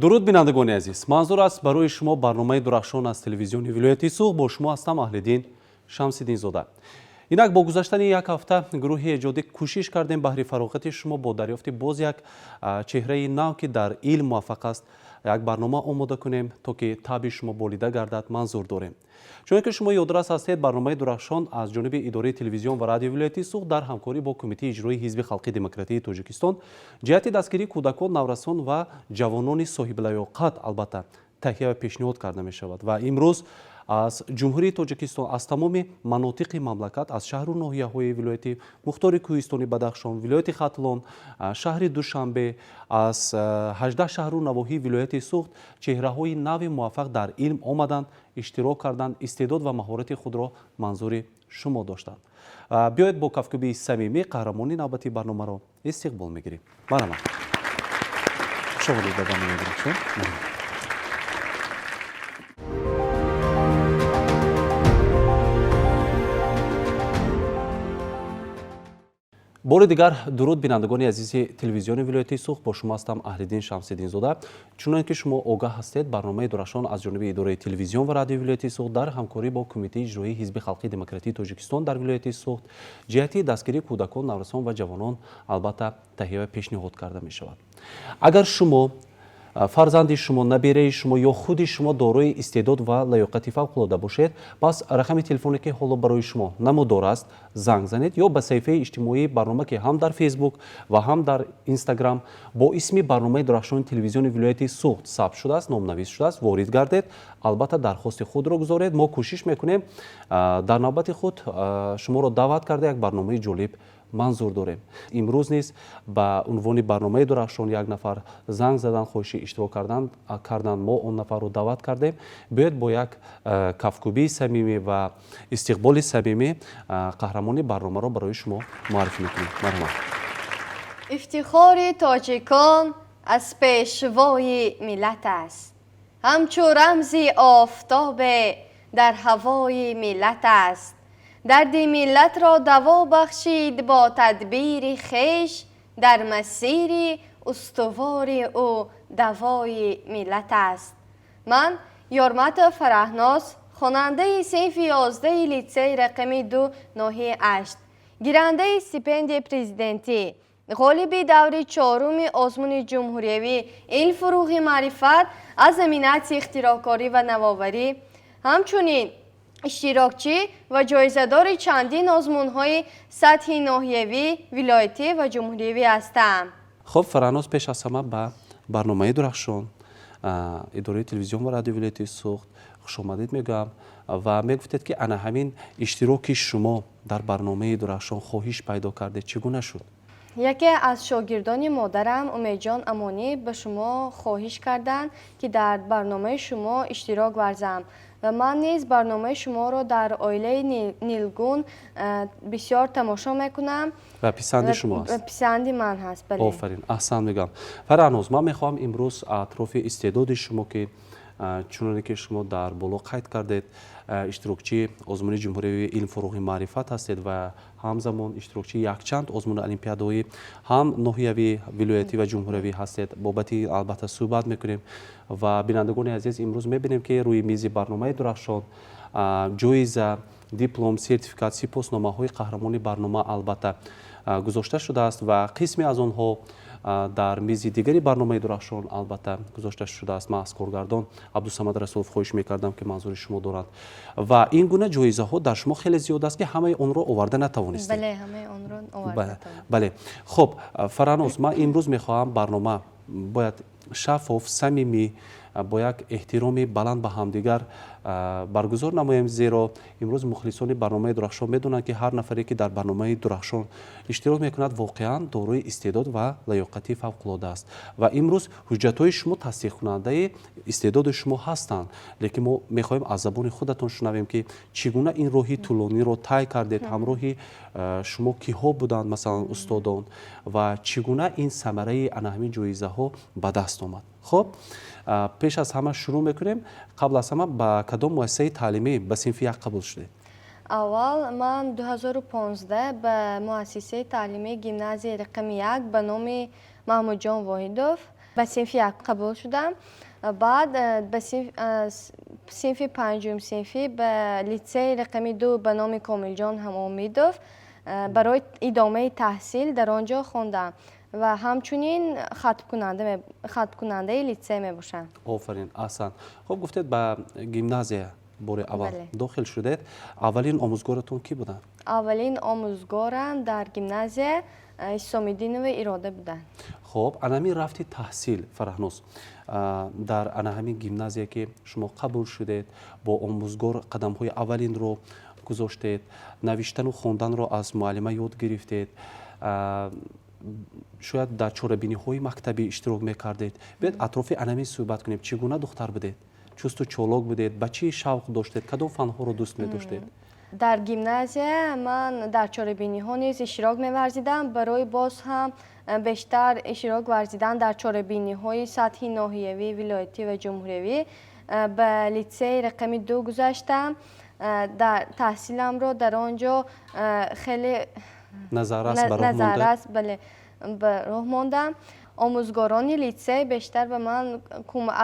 Дуруд, бинандагони азиз! Манзур аст барои шумо барномаи Дурахшон аз телевизиони вилояти Суғд. Бо шумо ҳастам Аҳлиддин Шамсиддинзода. Инак, бо гузаштани як ҳафта гурӯҳи эҷодӣ кӯшиш кардем баҳри фароғати шумо бо дарёфти боз як чеҳраи нав, ки дар илм муваффақ аст, як барнома омода кунем, то ки таъби шумо болида гардад манзур дорем. Чуне ки шумо ёдрас ҳастед, барномаи Дурахшон аз ҷониби идораи телевизион ва радиои вилояти Суғд дар ҳамкорӣ бо Кумитаи иҷроии Ҳизби халқи демократии Тоҷикистон ҷиҳати дастгирии кӯдакон, наврасон ва ҷавонони соҳиблаёқат албатта таҳия ва пешниҳод карда мешавад. Ва имрӯз аз Ҷумҳурии Тоҷикистон, аз тамоми манотиқи мамлакат, аз шаҳру ноҳияҳои вилояти мухтори кӯҳистони Бадахшон, вилояти Хатлон, шаҳри Душанбе, аз 18 шаҳру навоҳии вилояти Суғд чеҳраҳои нави муваффақ дар илм омаданд, иштирок карданд, истеъдод ва маҳорати худро манзури шумо доштанд. Биёед, бо кафкӯбии самимӣ қаҳрамони навбати барномаро истиқбол мегирем. Марҳамат, хуш омадед ба барномаи Дурахшон. Бори дигар дуруд, бинандагони азизи телевизиони вилояти Суғд. Бо шумо ҳастам Аҳлиддин Шамсиддинзода. Чунон ки шумо огаҳ ҳастед, барномаи Дурахшон аз ҷониби идораи телевизион ва радиои вилояти Суғд дар ҳамкорӣ бо Кумитаи иҷроии Ҳизби халқи демократии Тоҷикистон дар вилояти Суғд ҷиҳати дастгирии кӯдакон, наврасон ва ҷавонон албатта таҳия ва пешниҳод карда мешавад. Агар шумо, фарзанди шумо, набераи шумо ё худи шумо дорои истеъдод ва лаёқати фавқулода бошед, пас рақами телефоне, ки ҳоло барои шумо намудор аст, занг занед ё ба саҳифаи иҷтимоии барнома, ки ҳам дар Фейсбук ва ҳам дар Инстаграм бо исми барномаи Дурахшони телевизиони вилояти Суғд сабт шудааст, номнавис шудааст, ворид гардед, албатта дархости худро гузоред. Мо кӯшиш мекунем дар навбати худ шуморо даъват карда як барномаи ҷолиб манзур дорем. Имрӯз низ ба унвони барномаи Дурахшон як нафар занг задан, хоҳиши иштирок кардан. Мо он нафарро даъват кардем. Биёед, бо як кафкӯбии самимӣ ва истиқболи самимӣ қаҳрамони барномаро барои шумо муаррифӣ мекунем. Марҳамат. Ифтихори тоҷикон аз пешвои миллат аст, ҳамчу рамзи офтобе дар ҳавои миллат аст. Дарди миллатро даво бахшид бо тадбири хеш, дар масири устувори ӯ давои миллат аст. Ман Ёрматов Фараҳноз, хонандаи синфи 11-и литсеи рақами 2 ноҳияи Ашт, гирандаи стипендияи президентӣ, ғолиби даври чоруми озмуни ҷумҳуриявӣ «Илм фурӯғи маърифат» аз номинатсияи ихтироъкорӣ ва навоварӣ, ҳамчунин иштирокчӣ ва ҷоизадори чандин озмунҳои сатҳи ноҳиявӣ, вилоятӣ ва ҷумҳуриявӣ ҳастам. Хуб, Фараҳноз, пеш аз ҳама ба барномаи Дурахшон, идораи телевизион ва радиои вилояти Суғд хушомадед мегӯям. Ва мегуфтед, ки ана ҳамин иштироки шумо дар барномаи Дурахшон хоҳиш пайдо кардед, чӣ гуна шуд? Яке аз шогирдони модарам, Умедҷон Амонӣ, ба шумо хоҳиш карданд, ки дар барномаи шумо иштирок варзам, ва ман низ барномаи шуморо дар оилаи Нилгун бисёр тамошо мекунам. Ва писанди шумо аст? Писанди ман ҳаст, бале. Офарин, аҳсан мегӯям. Фараҳноз, ман мехоҳам имрӯз атрофи истеъдоди шумо, ки чуноне ки шумо дар боло қайд кардед, иштирокчии озмуни ҷумҳуриявии «Илм фурӯғи маърифат» ҳастед ва ҳамзамон иштирокчии якчанд озмуни олимпиадаҳои ҳам ноҳиявӣ, вилоятӣ ва ҷумҳуриявӣ ҳастед, бобати албатта суҳбат мекунем. Ва бинандагони азиз, имрӯз мебинем, ки рӯи мизи барномаи Дурахшон ҷоиза, диплом, сертификат, сипосномаҳои қаҳрамони барнома албатта гузошта шудааст ва қисме аз онҳо дар мизи дигари барномаи Дурахшон албатта гузошта шудааст. Ман аз коргардон Абдусамад Расулов хоҳиш мекардам, ки манзури шумо доранд. Ва ин гуна ҷоизаҳо дар шумо хеле зиёд аст, ки ҳамаи онро оварда натавонистед. Бале. Хуб, Фараҳноз, ман имрӯз мехоҳам барнома бояд шаффоф, самимӣ, бо як эҳтироми баланд ба ҳамдигар баргузор намоем, зеро имрӯз мухлисони барномаи Дурахшон медонанд, ки ҳар нафаре, ки дар барномаи Дурахшон иштирок мекунад, воқеан дорои истеъдод ва лаёқати фавқулода аст. Ва имрӯз ҳуҷҷатҳои шумо тасдиқкунандаи истеъдоди шумо ҳастанд, лекин мо мехоҳем аз забони худатон шунавем, ки чӣ гуна ин роҳи тӯлониро тай кардед, ҳамроҳи шумо киҳо буданд, масалан устодон, ва чӣ гуна ин самараи ана ҳамин ҷоизаҳо ба даст омад. Хуб, пеш аз ҳама шурӯъ мекунем. Қабл аз ҳама, ба кадом муассисаи таълимӣ ба синфи як қабул шудед? Аввал ман 2015 ба муассисаи таълимии гимназияи рақами 1 ба номи Маҳмудҷон Воҳидов. Ба синфи як қабул шудам. Баъд ба синфи панҷум синфӣ ба литсеи рақами 2 ба номи Комилҷон Ҳамомидов барои идомаи таҳсил дар он ҷо хондам ва ҳамчунин хатмкунандаи литсей мебошам. Офарин, аҳсан. Хуб, гуфтед, ба гимназия бори аввал дохил шудед. Аввалин омӯзгоратон кӣ буданд? Аввалин омӯзгорам дар гимназия Исомиддинова Ирода буданд. Хуб, ана ҳамин рафти таҳсил, Фараҳноз, дар ана ҳамин гимназия, ки шумо қабул шудед, бо омӯзгор қадамҳои аввалинро гузоштед, навиштану хонданро аз муаллима ёд гирифтед, шояд дар чорабиниҳои мактабӣ иштирок мекардед. Биёед, атрофи ана ҳамин суҳбат кунем. Чӣ гуна духтар будед? Чусту чолок будед? Ба чӣ шавқ доштед? Кадом фанҳоро дӯст медоштед? Дар гимназия ман дар чорабиниҳо низ иштирок меварзидам. Барои боз ҳам бештар иштирок варзидан дар чорабиниҳои сатҳи ноҳиявӣ, вилоятӣ ва ҷумҳуриявӣ ба литсеи рақами 2 гузаштам. Дар таҳсиламро дар он ҷо хеле назаррас, бале, ба роҳ мондам. Омӯзгорони литсей бештар ба ман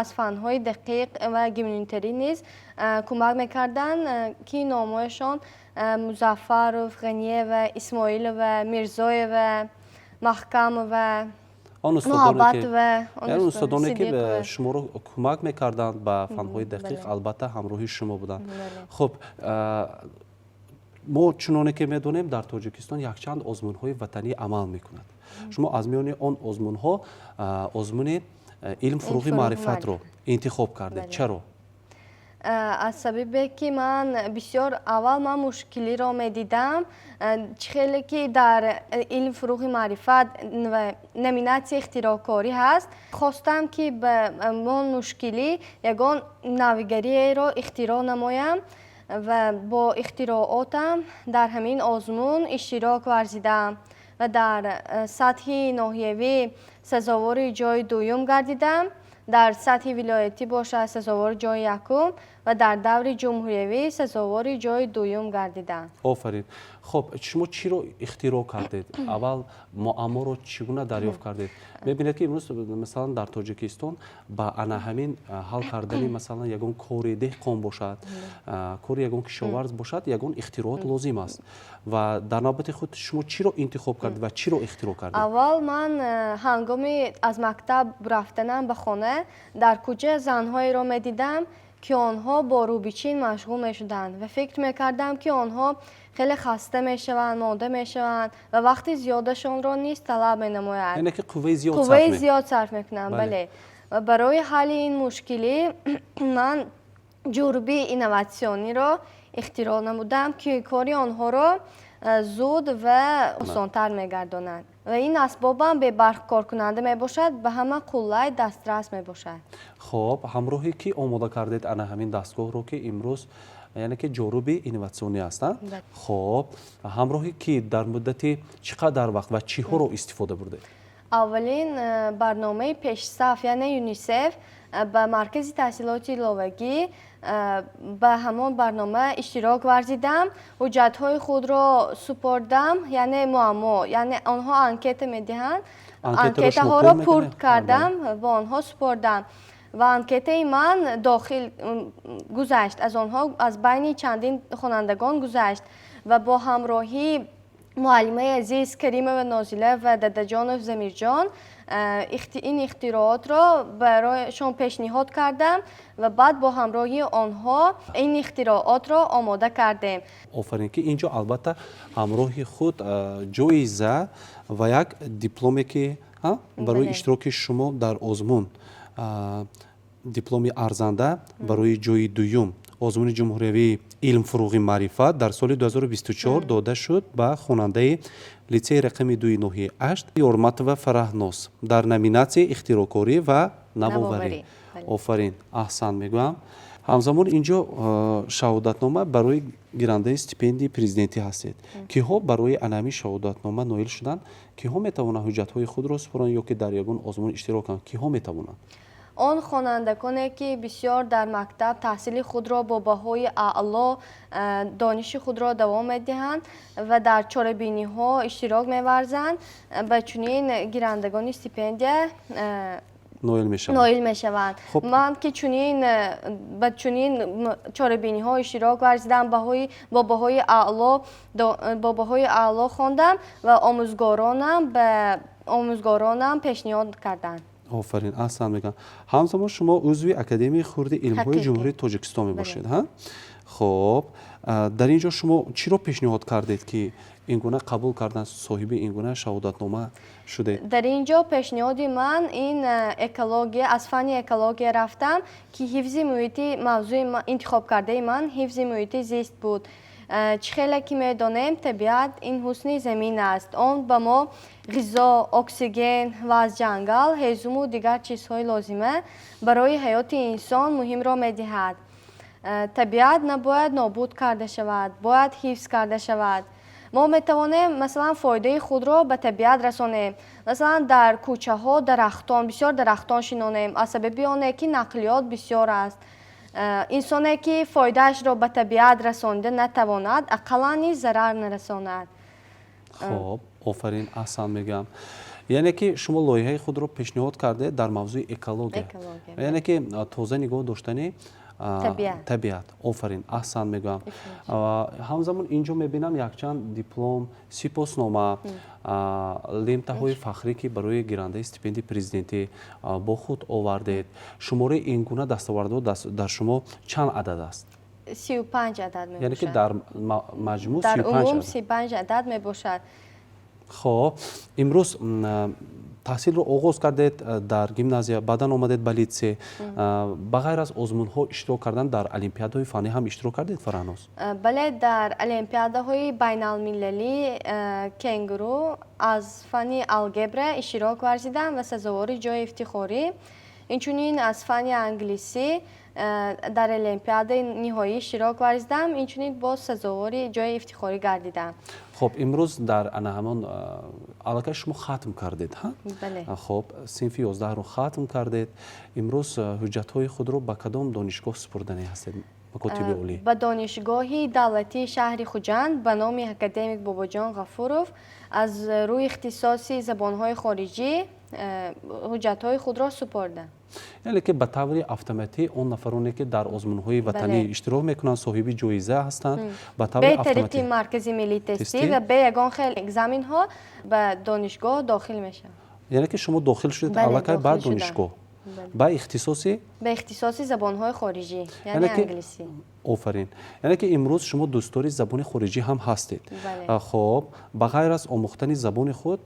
аз фанҳои дақиқ ва гуманитарӣ низ кӯмак мекарданд, ки номҳояшон Музаффаров, Ғаниева, Исмоилова, Мирзоева, Маҳкамова, Муҳаббатова. Устодоне, ки шуморо кӯмак мекарданд ба фанҳои дақиқ, албатта, ҳамроҳи шумо буданд. Хуб, мо чуноне ки медонем, дар Тоҷикистон якчанд озмунҳои ватанӣ амал мекунад. Шумо аз миёни он озмунҳо озмуни «Илм, фурӯғи маърифатро» интихоб кардед. Чаро? Аз сабабе ки ман бисёр аввал ман мушкилиро медидам, чӣ хеле ки дар «Илм, фурӯғи маърифат» номинатсияи ихтироъкорӣ ҳаст, хостам, ки ба он мушкилӣ ягон навигариеро ихтироъ намоям ва бо ихтироотам дар ҳамин озмун иштирок варзидам ва дар сатҳи ноҳиявӣ сазовори ҷои дуюм гардидам, дар сатҳи вилоятӣ бошад, сазовори ҷои якум ва дар даври ҷумҳуриявӣ сазовори ҷои дуюм гардидам. Офарин! Хуб, шумо чиро ихтироъ кардед? Аввал муамморо чӣ гуна дарёфт кардед? Мебинед, ки имрӯз, масалан, дар Тоҷикистон ба ана ҳамин ҳал кардани, масалан, ягон кори деҳқон бошад, кори ягон кишоварз бошад, ягон ихтироот лозим аст. Ва дар навбати худ шумо чиро интихоб кардед ва чиро ихтироъ кардед? Аввал ман ҳангоми аз мактаб рафтанам ба хона дар кӯча занҳоеро медидам, ки онҳо бо рӯбичин машғул мешуданд, ва фикр мекардам, ки онҳо хеле хаста мешаванд, монда мешаванд ва вақти зиёдашонро низ талаб менамояд. Яъне ки қувваи зиёд. Қувваи зиёд сарф мекунанд, бале. Ва барои ҳалли ин мушкилӣ ман ҷурби инноватсиониро ихтироъ намудам, ки кори онҳоро зуд ва осонтар мегардонад, ва ин асбобам бебарқ коркунанда мебошад, ба ҳама қуллай дастрас мебошад. Хоб, ҳамроҳи кӣ омода кардед ана ҳамин дастгоҳро, ки имрӯз, яъне ки ҷоруби инноватсионӣ аст? Хоб, ҳамроҳи кӣ, дар муддати чӣ қадар вақт ва чиҳоро истифода бурдед? Аввалин барномаи «Пешсаф», яъне ЮНИСЕФ, ба маркази таҳсилоти иловагӣ ба ҳамон барнома иштирок варзидам, ҳуҷҷатҳои худро супордам, яъне муаммо, яъне онҳо анкета медиҳанд, анкетаҳоро пур кардам, ба онҳо супордам ва анкетаи ман дохил гузашт, аз онҳо аз байни чандин хонандагон гузашт ва бо ҳамроҳии муаллимаи азиз Каримова Нозила ва Дадаҷонов Замирҷон ин ихтироотро барояшон пешниҳод кардам ва баъд бо ҳамроҳии онҳо ин ихтироотро омода кардем. Офарин, ки ин ҷо, албатта, ҳамроҳи худ ҷоиза ва як дипломе, ки барои иштироки шумо дар озмун, дипломи арзанда барои ҷои дуюм озмуни ҷумҳуриявии «Илм, фурӯғи маърифат» дар соли 2024 дода шуд ба хонандаи литсеи рақами 2-и ноҳияи Ашт Ёрматова Фараҳноз дар номинатсияи ихтироъкорӣ ва навоварӣ. Офарин, аҳсан мегӯям. Ҳамзамон ин ҷо шаҳодатнома барои гирандаи стипендияи президентӣ ҳастед. Киҳо барои ана ҳамин шаҳодатнома ноил шуданд? Киҳо метавонанд ҳуҷҷатҳои худро супоранд ё ки дар ягон озмун иштирок кунанд? Киҳо метавонанд? Он хонандагоне, ки бисёр дар мактаб таҳсили худро бо баҳои аъло, дониши худро давом медиҳанд ва дар чорабиниҳо иштирок меварзанд, ба чунин гирандагони стипендия. Ноил мешаванд. Ноил мешаванд. Хуб. Ман ки чунин ба чунин чорабиниҳо иштирок варзидам, бо баҳои аъло хондам ва омӯзгоронам пешниҳод карданд. Офарин, аҳсан мегӯям. Ҳамзамон шумо узви Академияи хурди илмҳои Ҳақиқӣ. Ҷумҳурии Тоҷикистон мебошед, ҳа? Хуб, дар ин ҷо шумо чиро пешниҳод кардед, ки ин гуна қабул кардан, соҳиби ин гуна шаҳодатнома шудед? Дар ин ҷо пешниҳоди ман ин экология, аз фанни экология рафтам, ки ҳифзи муҳити мавзӯи интихобкардаи ман ҳифзи муҳити зист буд. Чӣ хеле ки медонем, табиат ин ҳусни замин аст. Он ба мо ғизо, оксиген ва аз ҷангал ҳезуму дигар чизҳои лозима барои ҳаёти инсон муҳимро медиҳад. Табиат набояд нобуд карда шавад, бояд ҳифз карда шавад. Мо метавонем, масалан, фоидаи худро ба табиат расонем. Масалан, дар кӯчаҳо дарахтон, бисёр дарахтон шинонем, аз сабаби оне ки нақлиёт бисёр аст. Инсоне ки фоидаашро ба табиат расонида натавонад, ақаллан низ зарар нарасонад. Хуб, офарин, аҳсан мегӯям. Яъне ки шумо лоиҳаи худро пешниҳод кардед дар мавзӯи экология. Экология. Яъне ки тоза нигоҳ доштани табиат. Табиат. Офарин, аҳсан мегӯям. Ҳамзамон ин ҷо мебинам якчанд диплом, сипоснома, лентаҳои фахрӣ, ки барои гирандаи стипендияи президентӣ бо худ овардед. Шумораи ин гуна дастовардҳо дар шумо чанд адад аст? 35 адад Яъне ки мебошад. дар маҷмӯъ Дар 35 умум адад. 35 адад мебошад. Хоб, имрӯз таҳсилро оғоз кардед дар гимназия, баъдан омадед ба литсей. Ба ғайр аз озмунҳо иштирок кардан, дар олимпиадаҳои фаннӣ ҳам иштирок кардед, Фарҳноз? Бале, дар олимпиадаҳои байналмилалӣ «Кенгуру» аз фанни алгебра иштирок варзидам ва сазовори ҷои ифтихорӣ. Инчунин аз фанни англисӣ дар олимпиадаи ниҳоӣ иштирок варзидам, инчунин боз сазовори ҷои ифтихорӣ гардидам. Хуб, имрӯз дар ана ҳамон аллакай шумо хатм кардед, ҳа? Бале. Хуб, синфи 11-ро хатм кардед. Имрӯз ҳуҷҷатҳои худро ба кадом донишгоҳ супурданӣ ҳастед, макотиби олӣ? Ба Донишгоҳи давлатии шаҳри Хуҷанд ба номи академик Бобоҷон Ғафуров аз рӯи ихтисоси забонҳои хориҷӣ ҳуҷҷатҳои худро супордам. Яъне ки ба таври автоматӣ он нафароне, ки дар озмунҳои ватанӣ иштирок мекунанд, соҳиби ҷоиза ҳастанд, ба таври бе тариқи автоматӣ Маркази миллии тестӣ тестӣ? Ва бе ягон хел экзаменҳо ба донишгоҳ дохил мешаванд. Яъне ки шумо дохил шудед Бале, аллакай ба дохил шудам. донишгоҳ Бале. ба ихтисоси Ба ихтисоси забонҳои хориҷӣ, яъне Яъне ки англисӣ. Офарин, яъне ки имрӯз шумо дӯстдори забони хориҷӣ ҳам ҳастед. Бале. Хоб, ба ғайр аз омӯхтани забони худ,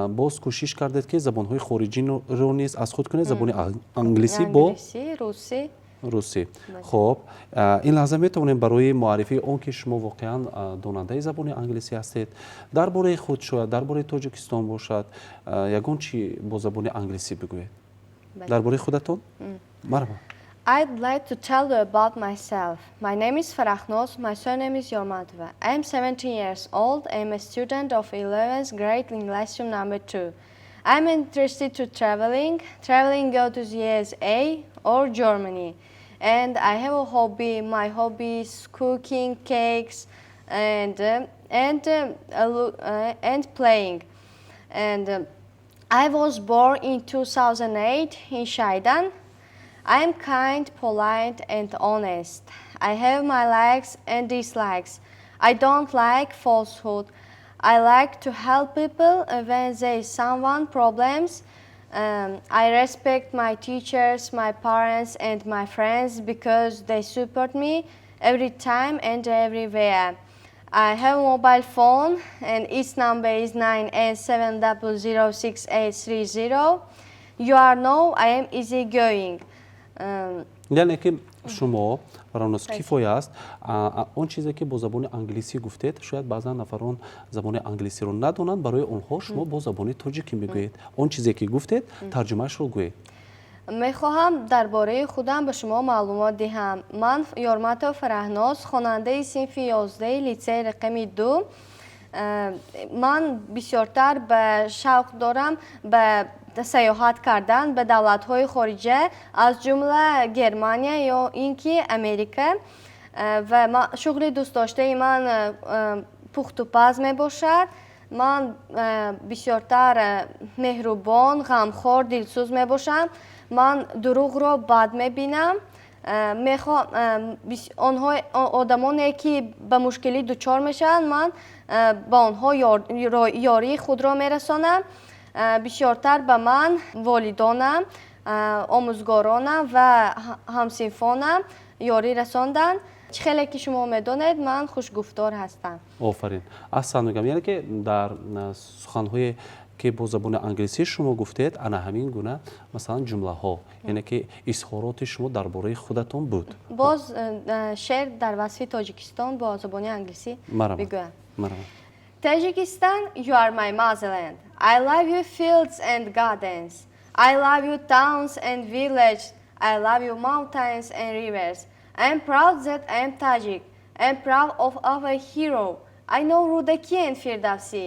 боз кӯшиш кардед, ки забонҳои хориҷиро низ аз худ кунед, забони англисӣ бо англисӣ, русӣ. Русӣ. Хуб, ин лаҳза метавонем барои муаррифии он, ки шумо воқеан донандаи забони англисӣ ҳастед, дар бораи худ шояд, дар бораи Тоҷикистон бошад, ягон чи бо забони англисӣ бигӯед дар бораи худатон. Марҳабо. I'd like to tell you about myself. My name is Farahnoz, my surname is Yormatova. I am 17 years old. I am a student of 11th grade in Lyceum number 2. I'm interested to traveling, traveling go to the USA or Germany. And I have a hobby. My hobby is cooking cakes and playing. And I was born in 2008 in Shaidan. I am kind, polite, and honest. I have my likes and dislikes. I don't like falsehood. I like to help people when there is someone problems. I respect my teachers, my parents, and my friends because they support me every time and everywhere. I have a mobile phone and its number is 987006830. You are know I am easygoing. Яъне ки шумо, Фарҳноз, кифоя аст. Он чизе, ки бо забони англисӣ гуфтед, шояд баъзан нафарон забони англисиро надонанд, барои онҳо шумо бо забони тоҷикӣ мегӯед. Он чизе, ки гуфтед, тарҷумаашро гӯед. Мехоҳам дар бораи худам ба шумо маълумот диҳам. Ман Ёрматова Фараҳноз, хонандаи синфи 11-и литсеи рақами 2. Ман бисёртар ба шавқ дорам ба сайёҳат кардан ба давлатҳои хориҷа, аз ҷумла Германия ё ин ки Америка. Ва шуғли дӯстдоштаи ман пухтупаз мебошад. Ман бисёртар меҳрубон, ғамхор, дилсӯз мебошам. Ман дурӯғро бад мебинам. Онҳо, одамоне, ки ба мушкилӣ дучор мешаванд, ман ба онҳо ёрии худро мерасонам. Бисёртар ба ман волидонам, омӯзгоронам ва ҳамсинфонам ёрӣ расонданд. Чӣ хеле ки шумо медонед, ман хушгуфтор ҳастам. Офарин, аҳсан мегӯям. Яъне ки дар суханҳое, ки бо забони англисӣ шумо гуфтед, ана ҳамин гуна, масалан, ҷумлаҳо, яъне ки изҳороти шумо дар бораи худатон буд. Боз шеър дар васфи Тоҷикистон бо забони англисӣ бигӯям. Tajikistan, you are my motherland. I love your fields and gardens. I love your towns and villages. I love your mountains and rivers. I am proud that I am Tajik. I am proud of our hero. I know Rudaki and Firdavsi,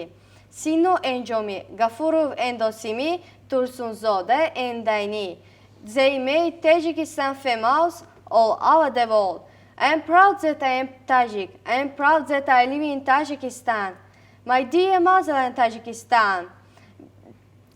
Sino and Jomi, Gafurov and Osimi, Tursunzoda and Aini. They made Tajikistan famous all over the world. I am proud that I am Tajik. I am proud that I live in Tajikistan. My dear motherland Tajikistan,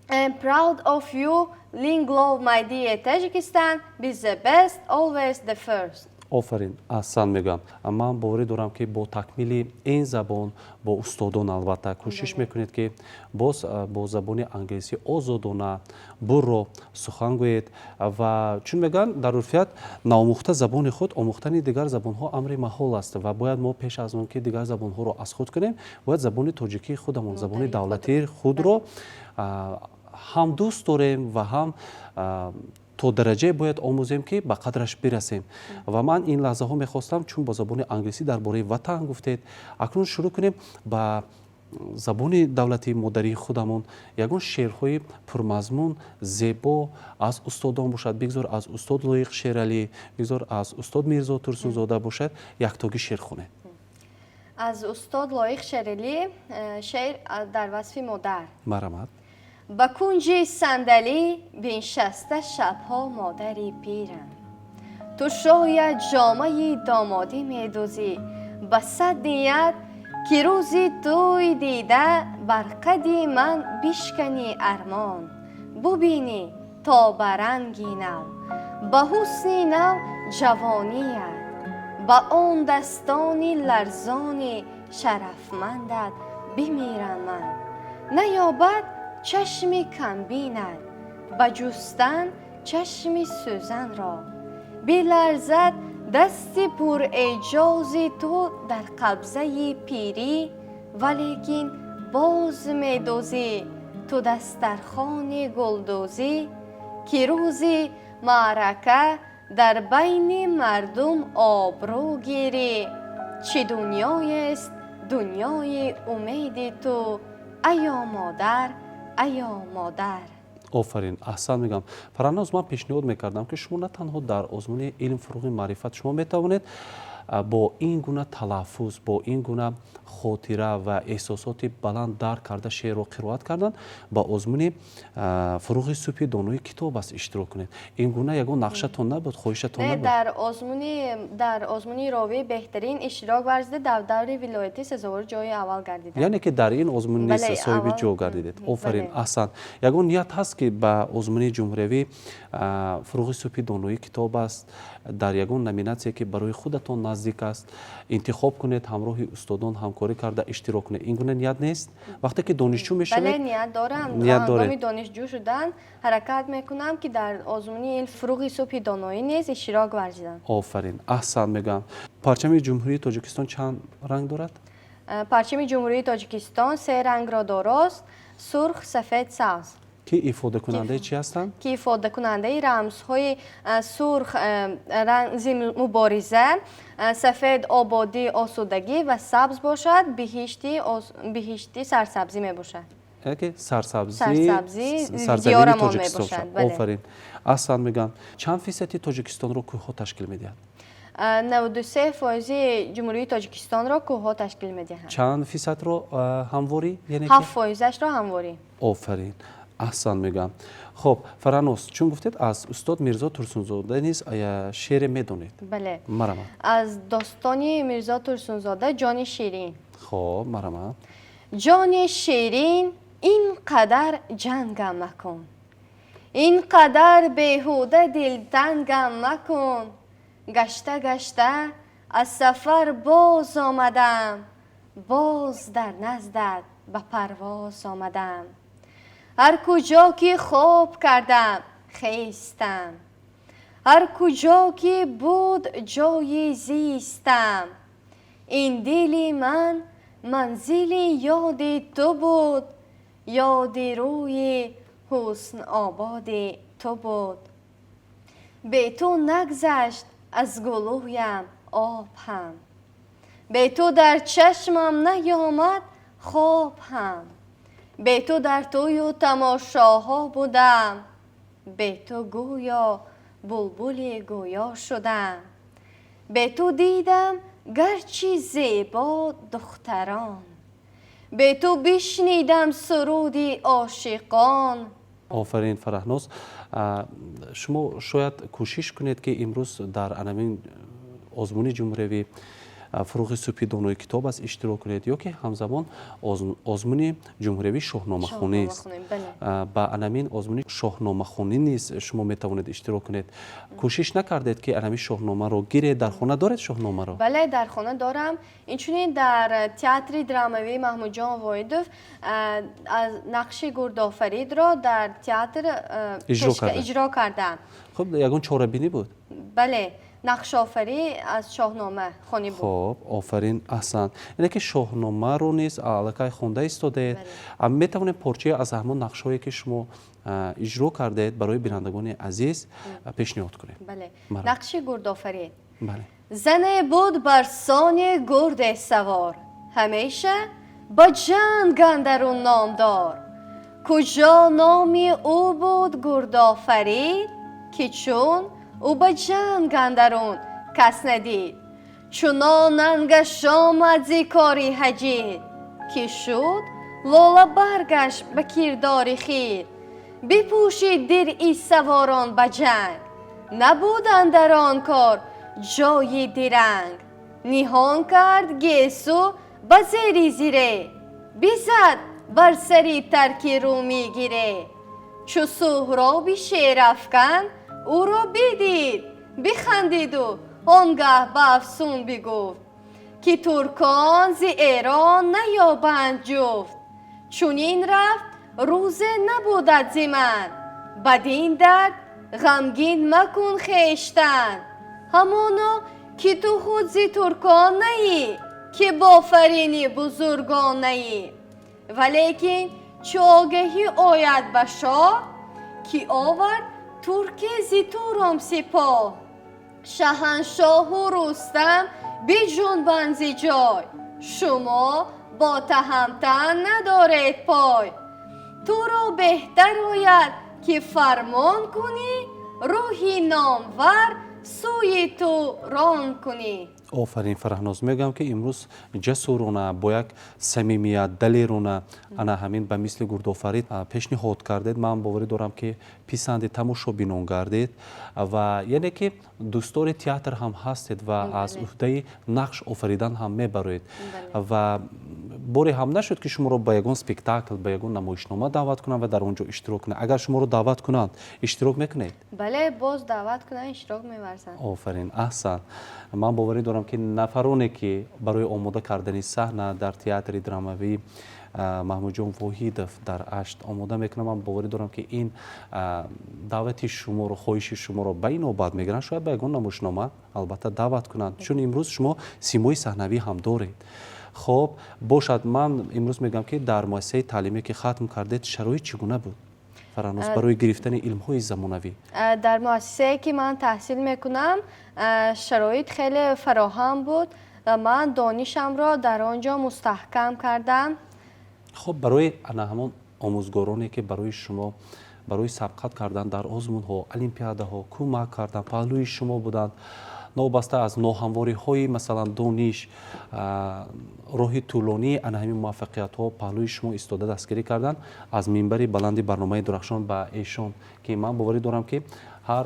I am proud of you. Long live, my dear Tajikistan. Be the best, always the first. Офарин, аҳсан мегӯям. Ман боварӣ дорам, ки бо такмили ин забон бо устодон, албатта, кӯшиш мекунед, ки боз бо забони англисӣ озодона бурро сухан гӯед. Ва чун мегӯянд, дар урфият, наомӯхта забони худ, омӯхтани дигар забонҳо амри маҳол аст. Ва бояд мо пеш аз он ки дигар забонҳоро аз худ кунем, бояд забони тоҷикии худамон, забони давлатии худро ҳам дӯст дорем ва ҳам то дараҷае бояд омӯзем, ки ба қадраш бирасем. Ва ман ин лаҳзаҳо мехостам, чун бо забони англисӣ дар бораи ватан гуфтед, акнун шурӯъ кунем ба забони давлатии модарии худамон ягон шеърҳои пурмазмун, зебо аз устодон бошад, бигзор аз устод Лоиқ Шералӣ, бигзор аз устод Мирзо Турсунзода бошад, яктогӣ шеър хонед. Аз устод Лоиқ Шералӣ шеър дар васфи модар. Марҳамат. Ба кунҷи сандалӣ биншаста шабҳо модари пирам. Ту шояд ҷомаи домодӣ медӯзӣ ба сад ният, ки рӯзи тӯй дида бар қади ман бишканӣ армон, бубинӣ то ба ранги нав, ба ҳусни нав ҷавоният, ба он дастони ларзони шарафмандат бимирам ман. Наёбад чашми камбинат ба ҷустан чашми сӯзанро, биларзад дасти пурэъҷози ту дар қабзаи пирӣ, валекин боз медӯзӣ ту дастархони гулдӯзӣ, ки рӯзи маърака дар байни мардум обрӯ гирӣ. Чӣ дунёест дунёи умеди ту, аё модар, аё модар. Офарин, аҳсан мегӯям. Фарҳноз, ман пешниҳод мекардам, ки шумо на танҳо дар озмуни «Илм, фуруғи маърифат», шумо метавонед бо ин гуна талаффуз, бо ин гуна хотира ва эҳсосоти баланд дарк карда шеърро қироат кардан, ба озмуни «Фуруғи субҳи донои китоб аст» иштирок кунед. Ин гуна ягон нақшатон набуд, хоҳишатон набуд? Дар озмуни ровии беҳтарин иштирок варзида, дар даври вилоятӣ сазовори ҷои аввал гардидам. Яъне ки дар ин озмун низ соҳиби ҷо гардидед. Офарин, аҳсан. Ягон ният ҳаст, ки ба озмуни ҷумҳуриявӣ «Фуруғи субҳи донои китоб аст» дар ягон номинатсия, ки барои худатон наздик аст, интихоб кунед, ҳамроҳи устодон ҳамкорӣ карда иштирок кунед? Ин гуна ният нест, вақте ки донишҷӯ мешавед? Бале, ният дорам. Ҳангоми донишҷӯ шудан ҳаракат мекунам, ки дар озмуни «Фуруғи субҳи доноӣ» низ иштирок варзидам. Офарин, аҳсан мегӯям. Парчами Ҷумҳурии Тоҷикистон чанд ранг дорад? Парчами Ҷумҳурии Тоҷикистон се рангро дорост: сурх, сафед, сабз. Ки ифодакунандаи чӣ ҳастанд? Ки ифодакунандаи рамзҳои сурх рамзи мубориза, сафед ободӣ, осудагӣ ва сабз бошад биҳишти сарсабзӣ мебошад. Яке сарсабзӣ сарзамини Тоҷикистон. Офарин, аҳсан мегӯям. Чанд фисади Тоҷикистонро кӯҳҳо ташкил медиҳад? 93 фоизи Ҷумҳурии Тоҷикистонро кӯҳҳо ташкил медиҳанд. Чанд фисадро ҳамворӣ? 7 фоизашро ҳамворӣ. Офарин, аҳсан мегӯям. Хуб, Фарҳноз, чун гуфтед, аз устод Мирзо Турсунзода низ шеъре медонед. Бале. Марҳамат. Аз достони Мирзо Турсунзода «Ҷони ширин». Хоб, марҳамат. Ҷони ширин, ин қадар ҷангам макун, ин қадар беҳуда дилтангам макун. Гашта гашта аз сафар боз омадам, боз дар наздат ба парвоз омадам. Ҳар куҷо ки хоб кардам, хестам, ҳар куҷо ки буд ҷои зистам. Ин дили ман манзили ёди ту буд, ёди рӯи ҳусн ободи ту буд. Бе ту нагзашт аз гулӯям об ҳам, бе ту дар чашмам наёмад хоб ҳам. Бе ту дар тӯю тамошоҳо будам, бе ту гӯё булбули гӯё шудам. Бе ту дидам гарчи зебо духтарон, бе ту бишнидам суруди ошиқон. Офарин, Фараҳноз. Шумо шояд кӯшиш кунед, ки имрӯз дар анамин озмуни ҷумҳуриявӣ «Фурӯғи субҳи донои китоб аст» иштирок кунед ё ки ҳамзамон озмуни ҷумҳуриявии шоҳномахонӣ аст. Ба анамин озмуни шоҳномахонӣ низ шумо метавонед иштирок кунед. Кӯшиш накардед, ки анамин шоҳномаро гиред? Дар хона доред шоҳномаро? Бале, дар хона дорам. Инчунин дар театри драмавии Маҳмудҷон Воҳидов аз нақши Гурдофаридро дар театр иҷро кардам. Хуб, ягон чорабинӣ буд? Бале, нақшофарӣ аз шоҳнома хонӣ буд. Хуб, офарин, аҳсан. Яъне ки шоҳномаро низ аллакай хонда истодаед. Метавонем порчае аз ҳамон нақшҳое, ки шумо иҷро кардаед, барои бинандагони азиз пешниҳод кунем? Бале, нақши Гурдофарид. Зане буд бар сони гурде савор, ҳамеша ба ҷанг андарун номдор. Куҷо номи ӯ буд Гурдофарид, ки чун ӯ ба ҷанг андарун кас надид. Чунон нангаш омад зи кори ҳаҷид, ки шуд лола баргаш ба кирдори хир. Бипӯшид диръи саворон ба ҷанг, набуд андар он кор ҷои диранг. Ниҳон кард гесу ба зери зире, бизад бар сари тарки румӣ гире. Чу Суҳроби шерафкан ӯро бидид, бихандиду он гаҳ ба афсун бигуфт, ки туркон зи Эрон наёбанд ҷуфт. Чунин рафт, рӯзе набудад зи ман, бадин дард ғамгин макун хештан. Ҳамоно ки ту худ зи туркон наӣ, ки бофарини бузургон наӣ. Валекин чу огаҳӣ ояд ба шоҳ, ки овард турке зи Туром сипоҳ, шаҳаншоҳу Рустам биҷунбанд зи ҷой, шумо бо Таҳамтан надоред пой. Туро беҳтар ояд, ки фармон кунӣ, рӯҳи номвар сӯи ту рон кунӣ. Офарин, Фараҳноз. Мегӯям, ки имрӯз ҷасурона, бо як самимият, далерона ана ҳамин ба мисли Гурдофарид пешниҳод кардед. Ман боварӣ дорам, ки писанди тамошобинон гардед ва яъне ки дӯстдори театр ҳам ҳастед ва аз уҳдаи нақш офаридан ҳам мебароед. Ва боре ҳам нашуд, ки шуморо ба ягон спектакл, ба ягон намоишнома даъват кунанд ва дар он ҷо иштирок кунанд? Агар шуморо даъват кунанд, иштирок мекунед? Бале, боз даъват кунанд, иштирок меварзам. Офарин, аҳсан. Ман боварӣ дорам, ки нафароне, ки барои омода кардани саҳна дар театри драмавӣ Маҳмудҷон Воҳидов дар Ашт омода мекунам, ман боварӣ дорам, ки ин даъвати шуморо, хоҳиши шуморо ба ин навбат мегиранд, шояд ба ягон намоишнома албатта даъват кунанд, чун имрӯз шумо симои саҳнавӣ ҳам доред. Хоб бошад, ман имрӯз мегӯям, ки дар муассисаи таълимие, ки хатм кардед, шароит чӣ гуна буд, Фараҳноз, барои гирифтани илмҳои замонавӣ? Дар муассисае, ки ман таҳсил мекунам, шароит хеле фароҳам буд ва ман донишамро дар он ҷо мустаҳкам кардам. Хуб, барои ана ҳамон омӯзгороне, ки барои шумо барои сабқат кардан дар озмунҳо, олимпиадаҳо кӯмак карданд, паҳлӯи шумо буданд, новобаста аз ноҳамвориҳои, масалан, дониш, роҳи тӯлонии ана ҳамин муваффақиятҳо паҳлӯи шумо истода дастгирӣ карданд, аз минбари баланди барномаи «Дурахшон» ба эшон, ки ман боварӣ дорам, ки ҳар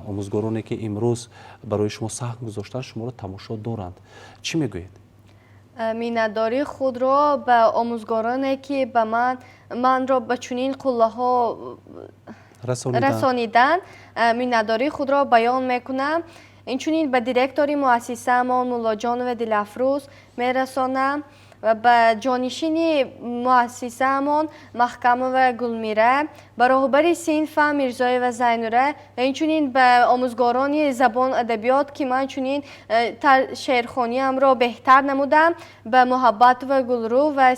омӯзгороне, ки имрӯз барои шумо саҳм гузоштанд, шуморо тамошо доранд, чӣ мегӯед? Миннатдории худро ба омӯзгороне, ки ба манро ба чунин қуллаҳо расониданд, миннатдории худро баён мекунам. Инчунин ба директори муассисаамон Муллоҷонова Дилафрӯз мерасонам ва ба ҷонишини муассисаамон Маҳкамова Гулмира, ба роҳбари синфам Мирзоева Зайнура ва инчунин ба омӯзгорони забон адабиёт, ки ман чунин шеърхониамро беҳтар намудам, ба Муҳаббатова Гулрӯ ва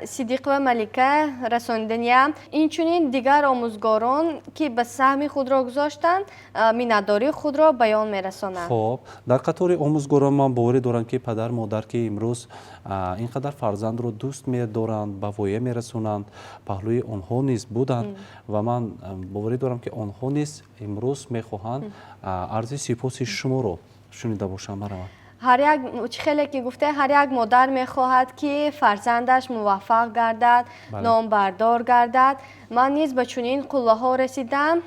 Сидиқова Малика расониданиям. Инчунин дигар омӯзгорон, ки ба саҳми худро гузоштанд, миннатдории худро баён мерасонам. Хоб, дар қатори омӯзгорон ман боварӣ дорам, ки падар модар, ки имрӯз ин қадар фарзандро дӯст медоранд, ба воя мерасонанд, паҳлӯи онҳо низ буданд ва ман боварӣ дорам, ки онҳо низ имрӯз мехоҳанд арзи сипоси шуморо шунида бошанд. Марамад. Ҳар як, чӣ хеле ки гуфте, ҳар як модар мехоҳад, ки фарзандаш муваффақ гардад, номбардор гардад. Ман низ ба чунин қуллаҳо расидам.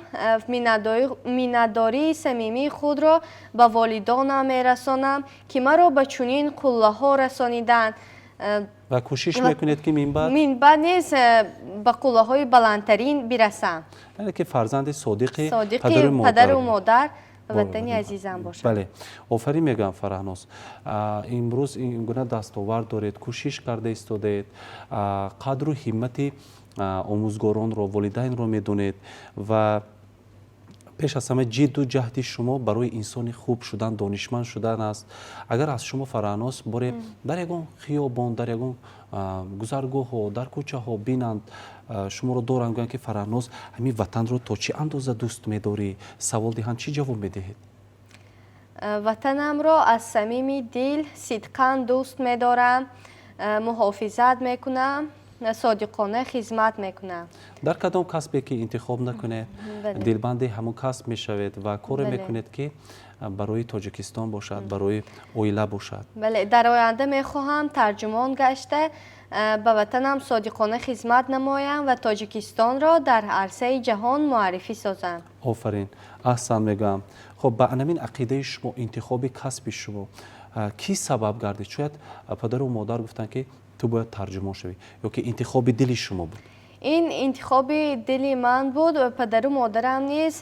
Миннатдории самимии худро ба волидонам мерасонам, ки маро ба чунин қуллаҳо расониданд. Ва кӯшиш мекунед, ки минбаъд Минбаъд низ ба қуллаҳои баландтарин бирасам. Яъне ки фарзанди содиқи падару модар, ватани азизам бошам. Бале, офарин мегӯям, Фараҳноз. Имрӯз ин гуна дастовард доред, кӯшиш карда истодаед, қадру ҳиммати омӯзгоронро, волидайнро медонед ва пеш аз ҳама ҷидду ҷаҳди шумо барои инсони хуб шудан, донишманд шудан аст. Агар аз шумо, Фараҳноз, боре дар ягон хиёбон, дар ягон гузаргоҳҳо, дар кӯчаҳо бинанд, шуморо доранд, гӯянд, ки Фараҳноз, ҳамин ватанро то чӣ андоза дӯст медорӣ, савол диҳанд, чӣ ҷавоб медиҳед? Ватанамро аз самими дил сидқан дӯст медорам, муҳофизат мекунам, содиқона хизмат мекунам. Дар кадом касбе ки интихоб накунед, дилбанди ҳамон касб мешавед ва коре мекунед, ки барои Тоҷикистон бошад, барои оила бошад. Бале, дар оянда мехоҳам тарҷумон гашта, ба ватанам содиқона хизмат намоям ва Тоҷикистонро дар арсаи ҷаҳон муаррифӣ созам. Офарин, аҳсан мегӯям. Хоб, ба анамин ақидаи шумо, интихоби касби шумо кӣ сабаб гардид? Шояд падару модар гуфтанд, ки ту бояд тарҷумон шавӣ, ё ки интихоби дили шумо буд? Ин интихоби дили ман буд. Падару модарам низ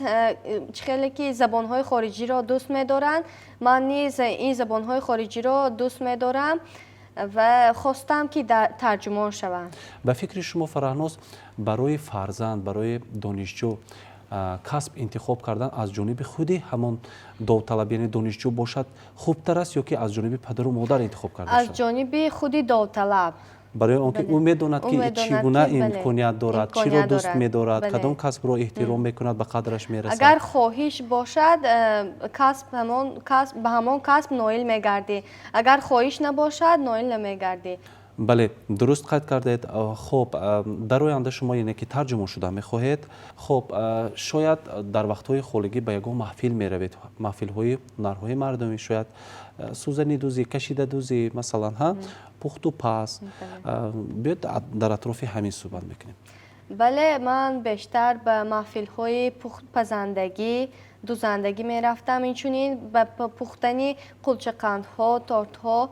чӣ хеле ки забонҳои хориҷиро дӯст медоранд, ман низ ин забонҳои хориҷиро дӯст медорам ва хостам, ки тарҷумон шавам. Ба фикри шумо, Фараҳноз, барои фарзанд, барои донишҷӯ касб интихоб кардан аз ҷониби худи ҳамон довталаб, яъне донишҷӯ бошад, хубтар аст ё ки аз ҷониби падару модар интихоб карда? Аз ҷониби худи довталаб. Барои он ки ӯ медонад, ки чӣ гуна имконият дорад, чиро дӯст медорад, кадом касбро эҳтиром мекунад, ба қадраш мерасад. Агар хоҳиш бошад, касб ба ҳамон касб ноил мегардӣ, агар хоҳиш набошад, ноил намегардӣ. Бале, дуруст қайд кардед. Хоб, дар оянда шумо яъне ки тарҷумон шуда мехоҳед. Хоб, шояд дар вақтҳои холигӣ ба ягон маҳфил меравед, маҳфилҳои ҳунарҳои мардумӣ, шояд сӯзанидӯзӣ, кашидадӯзӣ, масалан, ҳа, пухту паз. Биёед, дар атрофи ҳамин суҳбат мекунем. Бале, ман бештар ба маҳфилҳои пухтпазандагӣ, дузандагӣ мерафтам. Инчунин ба пухтани қулчақандҳо, тортҳо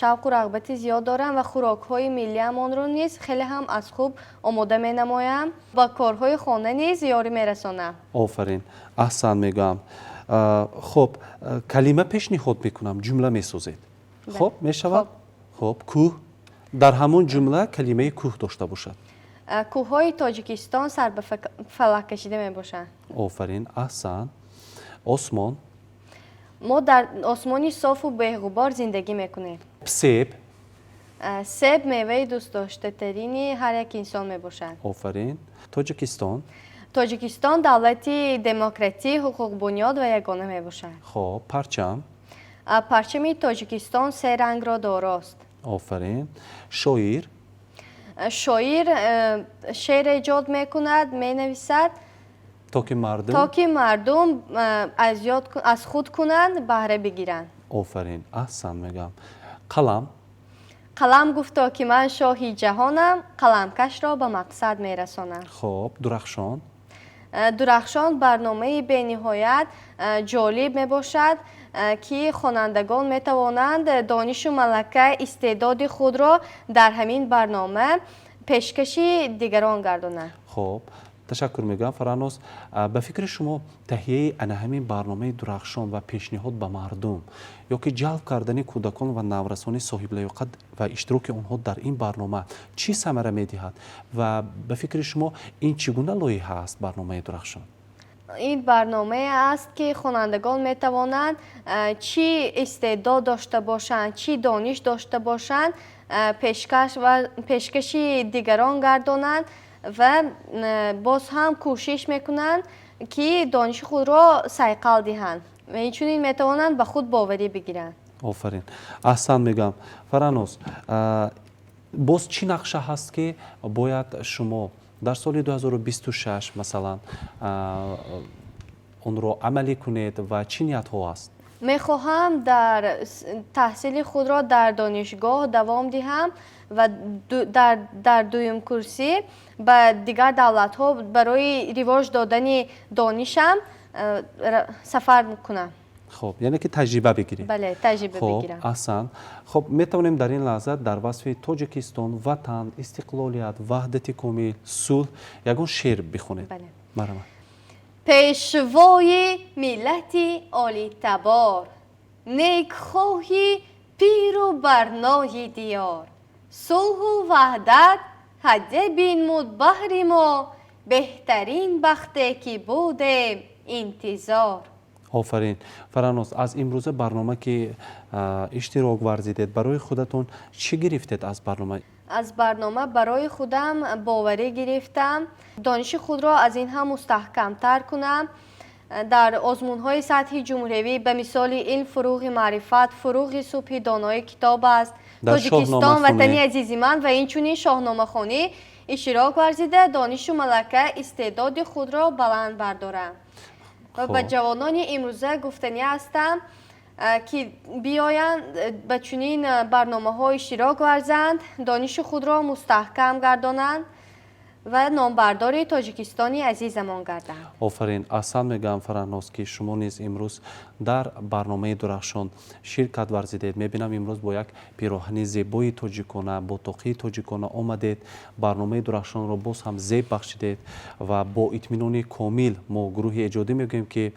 шавқу рағбати зиёд дорам ва хӯрокҳои миллиамонро низ хеле ҳам аз хуб омода менамоям, ба корҳои хона низ ёрӣ мерасонам. Офарин, аҳсан мегӯям. Хоб, калима пешниҳод мекунам, ҷумла месозед. Хоб, мешавад? Хоб, кӯҳ. Дар ҳамон ҷумла калимаи кӯҳ дошта бошад. Кӯҳҳои Тоҷикистон сар ба фалак кашида мебошанд. Офарин, аҳсан. Осмон. Мо дар осмони софу беғубор зиндагӣ мекунем. Себ. Себ меваи дӯстдоштатарини ҳар як инсон мебошад. Офарин. Тоҷикистон. Тоҷикистон давлати демократӣ, ҳуқуқбунёд ва ягона мебошад. Хоб, парчам. Парчами Тоҷикистон се рангро дорост. Офарин. Шоир. Шоир шеър эҷод мекунад, менависад, то ки мардум то ки мардум аз худ кунанд, баҳра бигиранд. Офарин, аҳсан мегӯям. Қалам. Қалам гуфто, ки ман шоҳи ҷаҳонам, қаламкашро ба мақсад мерасонам. Хоб, дурахшон. Дурахшон барномаи бениҳоят ҷолиб мебошад, ки хонандагон метавонанд донишу малака, истеъдоди худро дар ҳамин барнома пешкаши дигарон гардонанд. Хуб, ташаккур мегӯям, Фараҳноз. Ба фикри шумо, таҳияи ана ҳамин барномаи Дурахшон ва пешниҳод ба мардум ё ки ҷалб кардани кӯдакон ва наврасони соҳиблаёқат ва иштироки онҳо дар ин барнома чӣ самара медиҳад ва ба фикри шумо, ин чӣ гуна лоиҳа аст, барномаи Дурахшон? Ин барномае аст, ки хонандагон метавонанд, чӣ истеъдод дошта бошанд, чӣ дониш дошта бошанд, пешкаши дигарон гардонанд ва боз ҳам кӯшиш мекунанд, ки дониши худро сайқал диҳанд ва инчунин метавонанд ба худ боварӣ бигиранд. Офарин, аҳсан мегӯям, Фараҳноз. Боз чӣ нақша ҳаст, ки бояд шумо дар соли 2026, масалан, онро амалӣ кунед ва чӣ ниятҳо аст? Мехоҳам дар таҳсили худро дар донишгоҳ давом диҳам ва дар дуюмкурсӣ ба дигар давлатҳо барои ривоҷ додани донишам сафар кунам. Хуб, яъне ки таҷриба бигиред. Бале, таҷриба бигирам. Аҳсан. Хуб, метавонем дар ин лаҳза дар васфи Тоҷикистон, ватан, истиқлолият, ваҳдати комил, сулҳ ягон шеър бихонед. Марҳамат. Пешвои миллати олитабор, некхоҳи пиру барнои диёр, сулҳу ваҳдат ҳадя бинмуд баҳри мо, беҳтарин бахте ки будем интизор. Офарин, Фараҳноз. Аз имрӯза барнома ки иштирок варзидед, барои худатон чӣ гирифтед аз барнома? Аз барнома барои худам боварӣ гирифтам, дониши худро аз ин ҳам мустаҳкамтар кунам. Дар озмунҳои сатҳи ҷумҳуриявӣ, ба мисоли Илм фурӯғи маърифат, фурӯғи субҳи донои китоб аст, Тоҷикистон ватани азизи ман ва инчунин шоҳномахонӣ иштирок варзида, донишу малака, истеъдоди худро баланд бардорам. Ва ба ҷавонони имрӯза гуфтанӣ ҳастам, ки биёянд, ба чунин барномаҳо иштирок варзанд, дониши худро мустаҳкам гардонанд ва номбардори Тоҷикистони азизамон гарданд. Офарин, аҳсан мегӯям, Фараҳноз, ки шумо низ имрӯз дар барномаи Дурахшон ширкат варзидед. Мебинам, имрӯз бо як пироҳани зебои тоҷикона, бо тоқии тоҷикона омадед, барномаи Дурахшонро боз ҳам зеб бахшидед ва бо итминони комил мо, гурӯҳи эҷодӣ, мегӯем, ки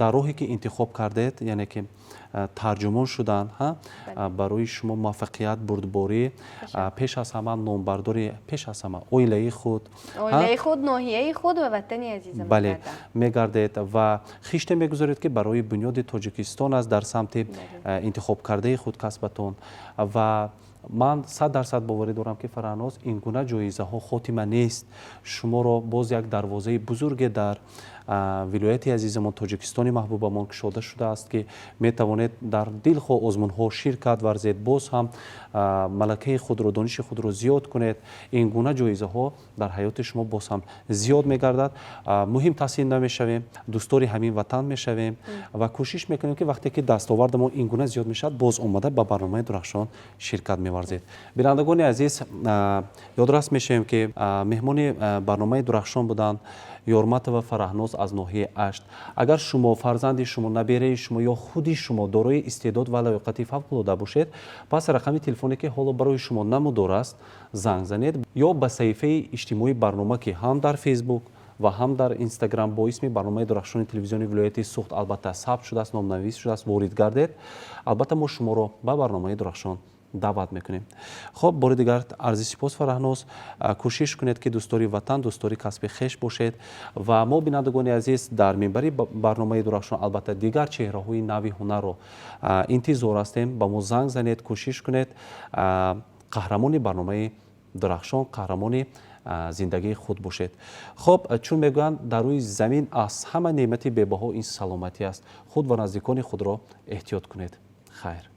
дар роҳе ки интихоб кардед, яъне ки тарҷумон шудан, барои шумо муваффақият, бурдборӣ, пеш аз ҳама номбардори, пеш аз ҳама оилаи худ, оилаи худ, ноҳияи худ ва ватани азизам. Бале, мегардед ва хиште мегузоред, ки барои бунёди Тоҷикистон аст дар самти интихобкардаи худ, касбатон. Ва ман 100% боварӣ дорам, ки, Фараҳноз, ин гуна ҷоизаҳо хотима нест. Шуморо боз як дарвозаи бузурге дар вилояти азизамон, Тоҷикистони маҳбубамон кушода шудааст, ки метавонед дар дилхоҳ озмунҳо ширкат варзед, боз ҳам малакаи худро, дониши худро зиёд кунед. Ин гуна ҷоизаҳо дар ҳаёти шумо боз ҳам зиёд мегардад. Муҳим, таслим намешавем, дӯстдори ҳамин ватан мешавем ва кӯшиш мекунем, ки вақте ки дастовардамон ин гуна зиёд мешавад, боз омада ба барномаи Дурахшон ширкат меварзед. Бинандагони азиз, ёдрас мешавем, ки меҳмони барномаи Дурахшон буданд Ёрматова Фараҳноз аз ноҳияи Ашт. Агар шумо, фарзанди шумо, набераи шумо ё худи шумо дорои истеъдод ва лаёқати фавқулода бошед, пас рақами телефоне, ки ҳоло барои шумо намудор аст, занг занед ё ба саҳифаи иҷтимоии барнома, ки ҳам дар Фейсбук ва ҳам дар Инстаграм бо исми барномаи Дурахшони телевизиони вилояти Суғд албатта сабт шудааст, номнавис шудааст, ворид гардед. Албатта, мо шуморо ба барномаи Дурахшон даъват мекунем. Хуб, бори дигар арзи сипос, Фараҳноз. Кӯшиш кунед, ки дӯстдори ватан, дӯстдори касби хеш бошед. Ва мо, бинандагони азиз, дар минбари барномаи Дурахшон албатта дигар чеҳраҳои нави ҳунарро интизор ҳастем. Ба мо занг занед, кӯшиш кунед қаҳрамони барномаи Дурахшон, қаҳрамони зиндагии худ бошед. Хуб, чун мегӯянд, дар рӯи замин аз ҳама неъмати бебаҳо ин саломатӣ аст. Худ ва наздикони худро эҳтиёт кунед. Хайр.